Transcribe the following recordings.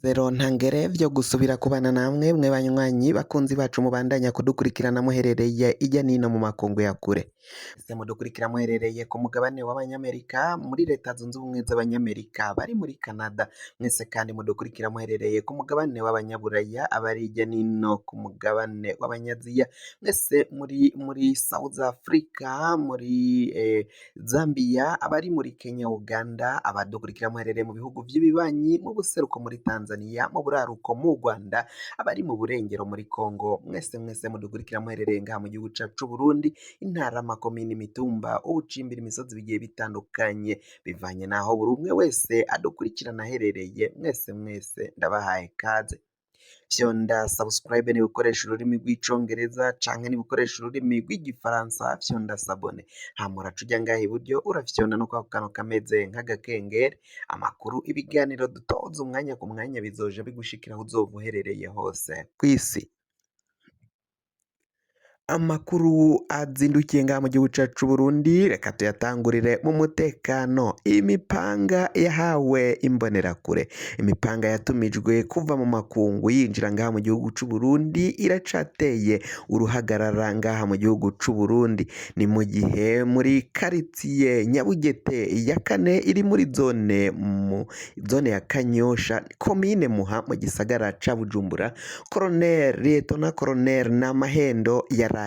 Zero ntangere vyo gusubira kubana namwe mwe banywanyi bakunzi bacu mubandanya kudukurikirana muherereye irya nino mu makungu ya kure. Ese mudukurikira muherereye ku mugabane w'Abanyamerika, muri Leta Zunze Ubumwe z'Abanyamerika, bari muri Canada, mwese kandi mudukurikira muherereye ku mugabane w'Abanyaburaya, abari irya nino ku mugabane w'Abanyaziya, mwese muri South Africa, muri Zambia, abari muri Kenya, Uganda, abadukurikira muherereye mu bihugu vy'ibibanyi, mu buseruko muri Tanzania, mu buraruko mu Rwanda, abari mu burengero muri Congo, mwese mwese mudukurikira muherereye ngaha mu gihugu cacu c'Uburundi, intara, amakomine, imitumba, ubucimbiri, imisozi bigiye bitandukanye, bivanye naho buri umwe wese adukurikirana aherereye, mwese mwese ndabahaye kaze. Fyonda subscribe niba ukoresha ururimi rw'Icongereza canke niba ukoresha ururimi rw'Igifaransa, fyonda s'abonner. Hama uraca uja ngaha iburyo urafyonda no kwako kantu kameze nk'agakengeri, amakuru, ibiganiro dutoza umwanya ku mwanya bizoja bigushikira aho uzoba uherereye hose kw'isi. Amakuru azindukiye ngaha mu gihugu cacu c'Uburundi, reka tuyatangurire mu mutekano. Imipanga yahawe Imbonerakure, imipanga yatumijwe kuva mu makungu yinjira ngaha mu gihugu c'Uburundi iracateye uruhagarara ngaha mu gihugu c'Uburundi. Ni mu gihe muri karitiye Nyabugete ya kane iri muri zone mu zone ya Kanyosha, komine Muha, mu gisagara ca Bujumbura, Colonel Lieutenant Colonel Namahendo yaraye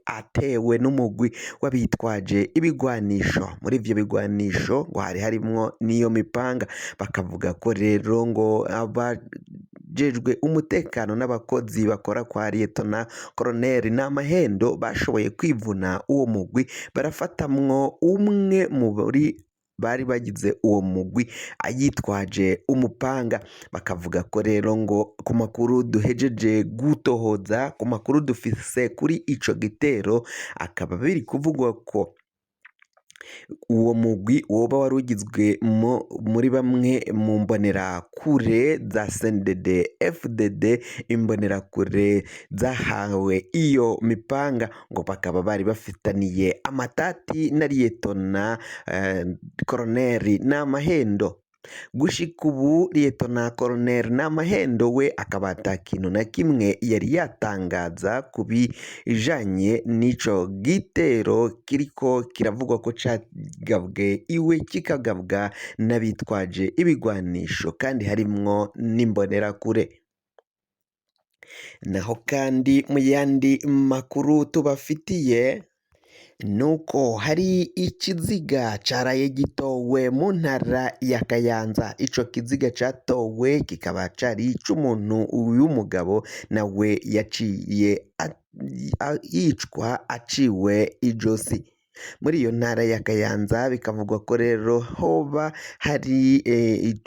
atewe n'umugwi w'abitwaje ibigwanisho. Muri ivyo bigwanisho ngo hari harimwo n'iyo mipanga. Bakavuga ko rero ngo abajejwe umutekano n'abakozi bakora kwa Lieutenant Colonel Namahendo bashoboye kwivuna uwo mugwi, barafatamwo umwe muri bari bagize uwo mugwi ayitwaje umupanga. Bakavuga ko rero ngo ku makuru duhejeje gutohoza, ku makuru dufise kuri ico gitero, akaba biri kuvugwa ko uwo mugwi woba wari ugizwe muri bamwe mu mbonerakure za CNDD FDD, imbonerakure zahawe iyo mipanga, ngo bakaba bari bafitaniye amatati na Lieutenant Colonel Namahendo. Gushika ubu Lieutenant Colonel Namahendo we akaba ata kintu na kimwe yari yatangaza ku bijanye n'ico gitero kiriko kiravugwa ko cagabwe iwe, kikagabwa n'abitwaje ibigwanisho kandi harimwo n'imbonerakure. Naho kandi mu yandi makuru tubafitiye nuko hari ikiziga caraye gitowe mu ntara ya Kayanza. Ico kiziga catowe kikaba cari ic'umuntu w'umugabo, nawe yaciye yicwa aciwe ijosi muri iyo ntara ya Kayanza. Bikavugwa ko rero hoba hari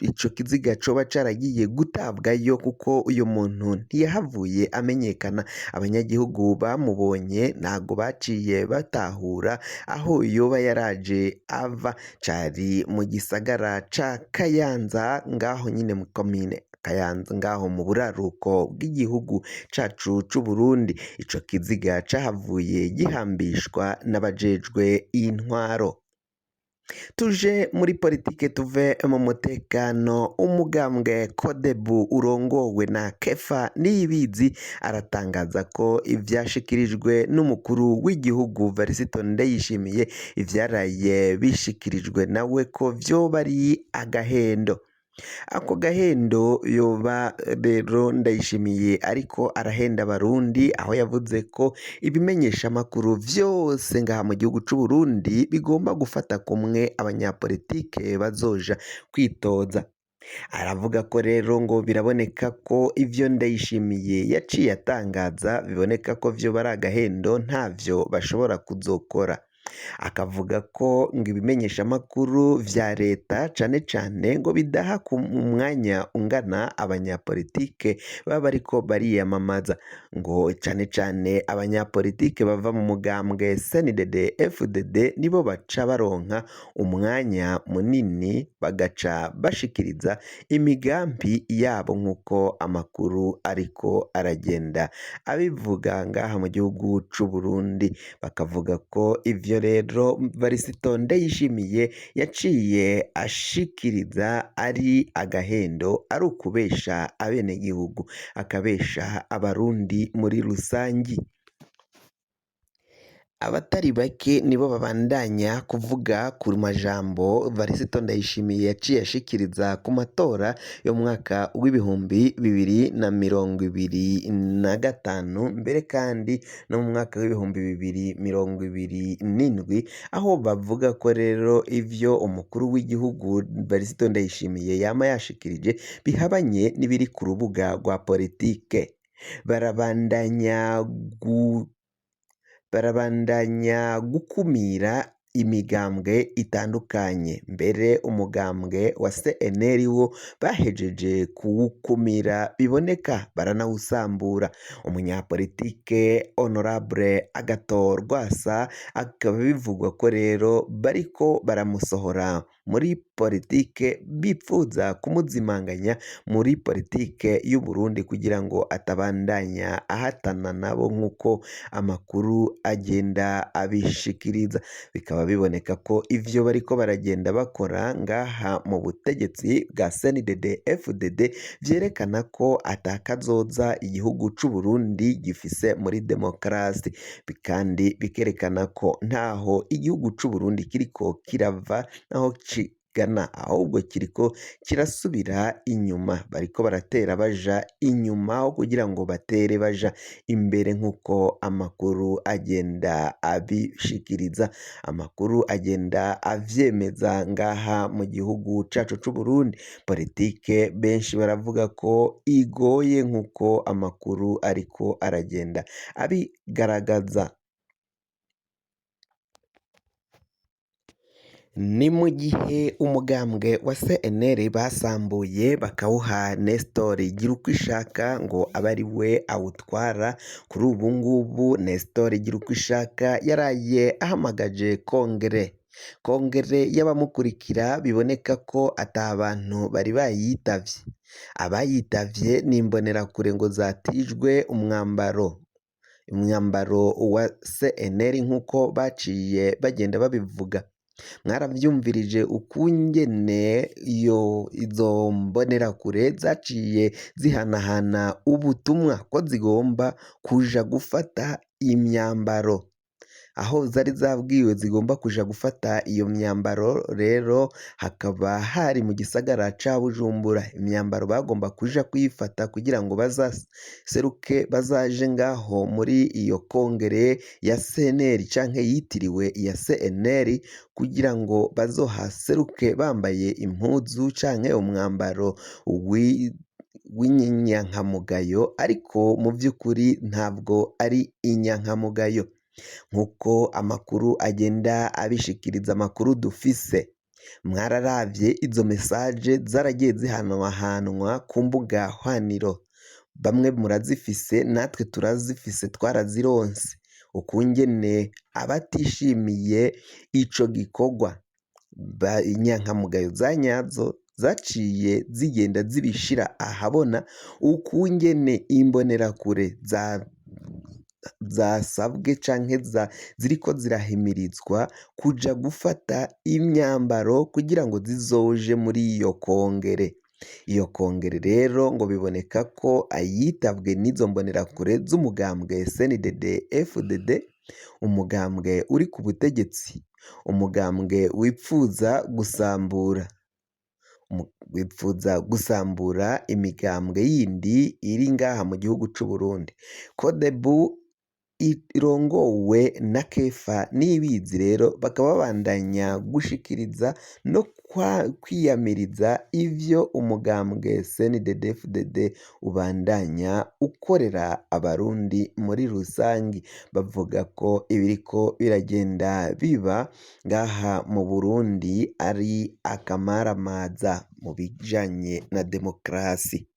ico kiziga coba caragiye gutabwayo, kuko uyu muntu ntiyahavuye amenyekana. Abanyagihugu bamubonye ntago baciye batahura aho yoba yaraje ava. Cari mu gisagara ca Kayanza, ngaho nyine mu komine Kayanza, ngaho mu buraruko bw'igihugu cacu c'Uburundi. Ico kiziga cahavuye gihambishwa n'abajejwe intwaro. Tuje muri politike, tuve mu mutekano. Umugambwe Kodebu urongowe na Kefa Niyibizi aratangaza ko ivyashikirijwe n'umukuru w'igihugu Varisito Ndayishimiye, ivyaraye bishikirijwe nawe, ko vyoba ari agahendo. Ako gahendo yoba rero Ndayishimiye ariko arahenda Abarundi, aho yavuze ko ibimenyeshamakuru vyose ngaha mu gihugu c'Uburundi bigomba gufata kumwe abanyapolitike bazoja kwitoza. Aravuga ko rero ngo biraboneka ko ivyo Ndayishimiye yaciye atangaza biboneka ko vyoba ari agahendo, ntavyo bashobora kuzokora. Akavuga ko ngo ibimenyeshamakuru vya leta cane cane ngo bidaha ku mwanya ungana abanyapolitike baba bariko bariyamamaza, ngo cane cane abanyapolitike bava mu mugambwe CNDD FDD nibo baca baronka umwanya munini, bagaca bashikiriza imigambi yabo, nk'uko amakuru ariko aragenda abivuga ngaha mu gihugu c'Uburundi. Bakavuga ko ivyo rero Varisito Ndayishimiye yaciye ashikiriza ari agahendo, ari ukubesha abenegihugu, akabesha abarundi muri rusangi. Abatari bake nibo babandanya kuvuga ku majambo Varisito Ndayishimiye yaciye ashikiriza ku matora yo mu mwaka w'2025 mbere kandi no mu mwaka w'2027, aho bavuga ko rero ivyo umukuru w'igihugu Varisito Ndayishimiye yama yashikirije bihabanye n'ibiri ku rubuga rwa politike. Barabandanya gukumira imigambwe itandukanye, mbere umugambwe wa CNL wo bahejeje kuwukumira biboneka baranawusambura. Umunyapolitike Honorable Agathon Rwasa akaba bivugwa ko rero bariko baramusohora muri politike, bipfuza kumuzimanganya muri politike y'u Burundi kugira ngo atabandanya ahatana nabo nk'uko amakuru agenda abishikiriza. Bikaba biboneka ko ivyo bariko baragenda bakora ngaha mu butegetsi bwa CNDD FDD vyerekana ko atakazoza igihugu c'u Burundi gifise muri demokarasi, kandi bikerekana ko ntaho igihugu c'u Burundi kiriko kirava naho kigana, ahubwo kiriko kirasubira inyuma, bariko baratera baja inyuma aho kugira ngo batere baja imbere nk'uko amakuru agenda abishikiriza, amakuru agenda avyemeza ngaha mu gihugu cacu c'u Burundi. Politike benshi baravuga ko igoye nk'uko amakuru ariko aragenda abigaragaza. Ni mu gihe umugambwe wa CNL basambuye bakawuha Nestor Girukwishaka ngo abe ari we awutwara. Kuri ubu ngubu Nestor Girukwishaka yaraye ahamagaje kongere, kongere y'abamukurikira biboneka ko ata bantu bari bayitavye. Abayitavye ni imbonerakure ngo zatijwe umwambaro wa CNL nk'uko baciye bagenda babivuga. Mwaravyumvirije ukungene iyo izo mbonerakure zaciye zihanahana ubutumwa ko zigomba kuja gufata imyambaro, aho zari zabwiwe zigomba kuja gufata iyo myambaro rero hakaba hari mu gisagara ca Bujumbura. Imyambaro bagomba kuja kuyifata kugira ngo bazaseruke bazaje ngaho muri iyo kongere ya CNL canke yitiriwe iya CNL, kugira ngo bazohaseruke bambaye impuzu canke umwambaro w'inyankamugayo, ariko mu vy'ukuri ntabwo ari inyankamugayo nk'uko amakuru agenda abishikiriza. Amakuru dufise, mwararavye izo message zaragiye zihanwahanwa ku mbuga hwaniro, bamwe murazifise natwe turazifise, twarazironse. Ukungene abatishimiye ico gikorwa inyankamugayo za nyazo zaciye zigenda zibishira ahabona, ukungene imbonerakure zasabwe canke ziriko zirahimirizwa kuja gufata imyambaro kugira ngo zizoje muri iyo kongere. Iyo kongere rero ngo biboneka ko ayitabwe n'izo mbonerakure z'umugambwe CNDD FDD, umugambwe uri ku butegetsi, umugambwe wipfuza gusambura imigambwe yindi iri ngaha mu gihugu c'u Burundi. Codebu irongowe na Kefa Nibizi rero bakaba babandanya gushikiriza no kwiyamiriza ivyo umugambwe CNDD-FDD ubandanya ukorera abarundi muri rusangi, bavuga ko ibiriko biragenda biba ngaha mu Burundi ari akamaramaza mu bijanye na demokarasi.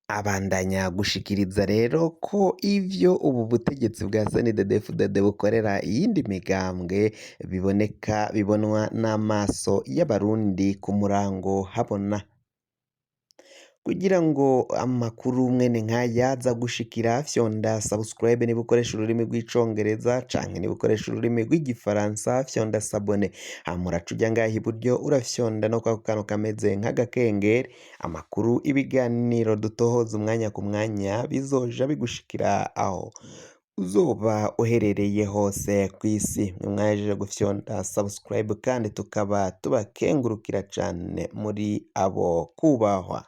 Abandanya gushikiriza rero ko ivyo ubu butegetsi bwa CNDD-FDD bukorera iyindi migambwe biboneka bibonwa n'amaso y'abarundi ku murango habona. Kugira ngo amakuru mwene nk'aya aza gushikira, fyonda subscribe niba ukoresha ururimi rw'icongereza, canke niba ukoresha ururimi rw'igifaransa fyonda s'abonner. Hama uraca uja ngaha iburyo, urafyonda no kwako kantu kameze nk'agakengeri. Amakuru, ibiganiro dutohoza umwanya ku mwanya bizoja bigushikira aho uzoba uherereye hose kw'isi. Mwahejeje gufyonda subscribe, kandi tukaba tubakengurukira cane muri abo kubahwa.